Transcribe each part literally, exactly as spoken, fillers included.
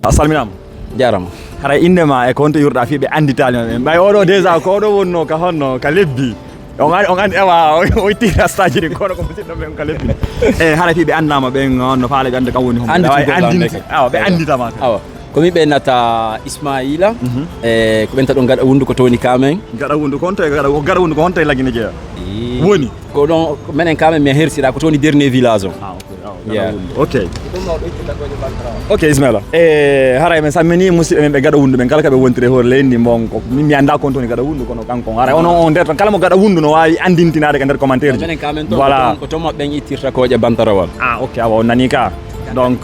A salminaama. Jaaraama. Haray innde ma e ko honto iwruɗaa fii ɓe annditaali ma ɓen? Ɓay oɗo déjà ko oɗo wonno ka honno ka lebbi. On an-, on anndi awa o itti rastaji ɗin kono ko musidɗo men ka lebbi. E haray fii ɓe anndaama ɓen honno faale ɓe annda kam woni hombo. Annditinde awa ɓe annditama. Awa. Ko mi ɓe nata Ismaila. Mhm. E ko ɓen ta ɗon gaɗa wundu ko toni kamen. Gaɗa wundu ko honto e gaɗa, gaɗa wundu ko honto e Lagine jeeya? Woni. Ko ɗon menen kamen mi hersira ko toni dernier village on. Ah, ok. Awa, gaɗa wundu. Ok. Ok, Ismaila. E haray men sammini musidɓe men ɓe gaɗa wundu ɓen kala ka ɓe wontiri e hoore leydi ndi mbon ko min mi annda ko honto woni gaɗa wundu kono kanko haray ono on nder ton kala mo gaɗa wundu no waawi anndintinaade ka nder commentaire ji. Menen kamen ton voilà. Ko ton maɓɓe en ittirta kooƴe bantarawal. Ah, ok, awa on nani ka. Donc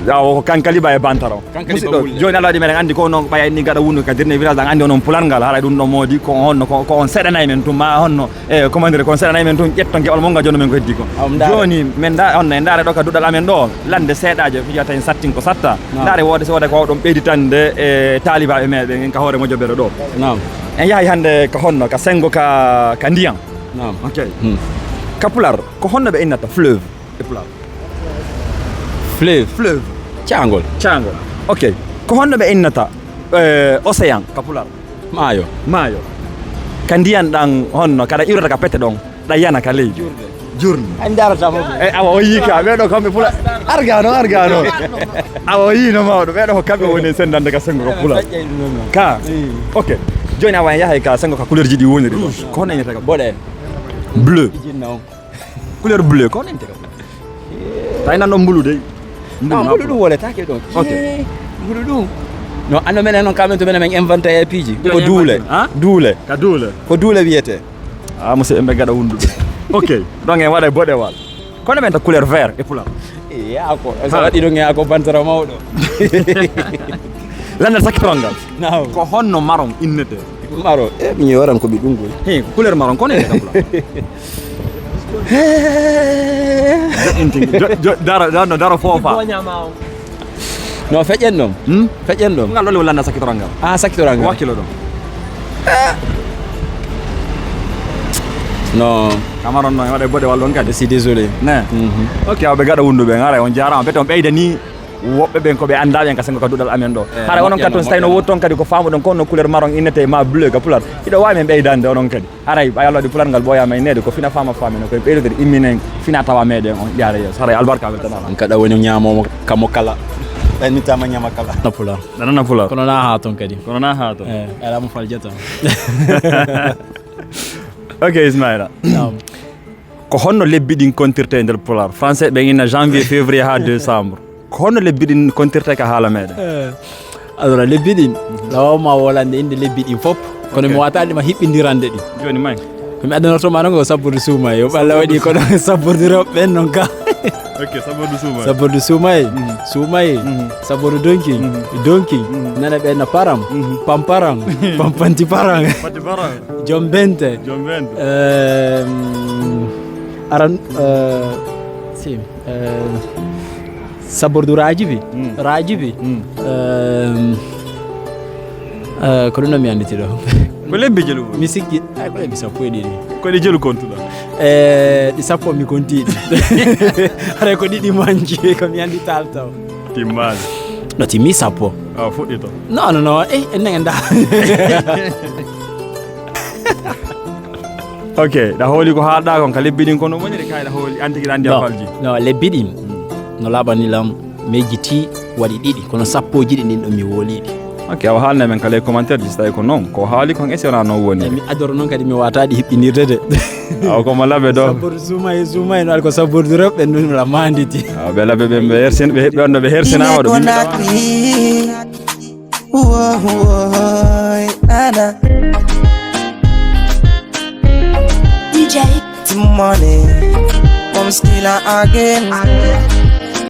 awa ko Kankaliba e Bantaro. Musidɗo, jooni Allah waɗi meɗen anndi ko onon ɓaya ni gaɗa wundu ka dernier village ɗan anndi onon pular ngal haray ɗum ɗo moodi ko honno ko, ko on seɗanay men tuma honno. E comment dire kon seɗanay men tun ƴetto ngeɓal mon ngal jooni men ko heddi ko. Jooni men nda on en ndaare ɗo ka duɗal amen ɗo lande seeɗaaje fijata en sattin ko satta. Ndaare woode so woode ko wawɗon ɓeyditande e taalibaaɓe meɗen en ka hoore mojobeɗo ɗo. En yahay hannde ka honno ka sengo ka, ka ndiyan. Ok. Ka pular ko honno ɓe innata fleuve e pular? Fleuve. Fleuve. Caangol. Caangol. Ok. Ko honno ɓe innata eh, océan ka pular? Maayo. Maayo. Ka ndiyan ɗan honno kaɗa iwrata ka pete ɗon ɗa yana ka leydi? Jurne. Jurne. An jarata mo. E awa o yii ka ɓeɗo kamɓe pula arga non arga non. Awa o yii no mawɗo ɓeɗo ko kamɓe woni sendande ka sengo ka pular. Ka. Ok. Jooni awa en yahay ka sengo ka couleur ji ɗi woniri ɗon ko honno innata ka? Boɗe. Bleu. Couleur bleu ko honno innata ka? Tawi nan ɗon mbulu dey. Non mbulu ɗum woletaake ɗon. Ok. Mbulu ɗum. No anno menen noon kamen to menen men inventa e piiji ko duule. Duule. Ka duule. Ko duule wiyete. A musidɓe ɓe gaɗa wunduɓe. Ok. Donc en waɗa boɗewal. Kono men ta couleur vert e pular. Yaako so waɗi ɗum yaako bantara mawɗo. Landal sakkitorol ngal. Ko honno maron innete? Maron e mi waran ko ɓi ɗum goy. He couleur maron kono innete ka pular? Joɗɗintigi daro daro foofa. No feƴƴen ɗon. Feƴƴen ɗon. Ngal ɗo lewol lannda sakkitoral ngal. A sakkitoral ngal wakkilo ɗon. No. Kamaron no waɗa boɗe walla on kadi si désolé. Ne. Ok awa ɓe gaɗa wunduɓe haray on jarama bete on ɓeydani. Woɓɓe ɓen ko ɓe annda ɓen ka sengo ka duɗal amen ɗo. Haray onon kadi ton so tawi no wodi ton kadi ko famuɗon ko honno couleur maron innete ma bleu ka pular hiɗo wawi men ɓeydande onon kadi. Haray ɓay Allah waɗi pular ngal ɓooyaama e neede ko fina faama faamina koye ɓeydodir imminen fina tawa meɗen on yaara yeeso haray albarka weltanama. Kaɗa woni ñaamoomo kamo kala. Ɓen mi tama ñama kala. Na pular. Ɗanana pular. Kono na haa ton kadi. Kono na haa ton. Ala mo faljata. Ok Ismaila. Ko honno lebbi ɗin kontirte e nder pular français ɓen inna janvier février haa décembre? Ko honno lebbi ɗin kontirte ka haala meɗen? Alors lebbi ɗin lawawma wolande inde lebbi ɗin fop kono mi wataɗima hiɓɓindirande ɗi. Joni may. Ko mi addanortoma noon ko sabbude suuma yo ɓalla waɗi kono sabbude rewɓe ɓen noon ka. Ok sabbude suuma. Sabbude suuma e suuma e sabbude donki donki nana ɓe no param pamparam pampanti param. Jombente. Jombente. Aran si. Sabordu rajibi. Rajibi. Ko ɗum ɗo mi annditi ɗo. Ko lebbi jelu mi sikki ay ko lebbi sappo e ɗiɗi. Ko ɗi jelu kontuɗo. E ɗi sappo mi kontiɗi. Haray ko ɗiɗi manji ko mi anndi taltaw. Timmaali. No timmi sappo. Awa fuɗɗito. Non non non e enen en da. Ok ɗa hooli ko haalɗa kon ka lebbi ɗin kono woniri kay ɗa hooli antigiɗa andi a falji. No lebbi ɗin no laɓani lam mejjiti waɗi ɗiɗi kono sappoji ɗi ɗin ɗo mi wooliɗi. Ok awa haalna men kala e commentaire ji so tawi ko noon ko haali kon esi wona noon woni. Mi adoro noon kadi mi wataɗi hiɓɓinirde de. Awa komo laɓe ɗo. Sabbordu suuma e suuma e no alko sabbordu rewɓe ɗum la manditi. Awa ɓe laɓe ɓe ɓe hersin ɓe heɓɓe on ɗo ɓe hersinama ɗo. Woy, woy, nana. D J Money, come skilla again.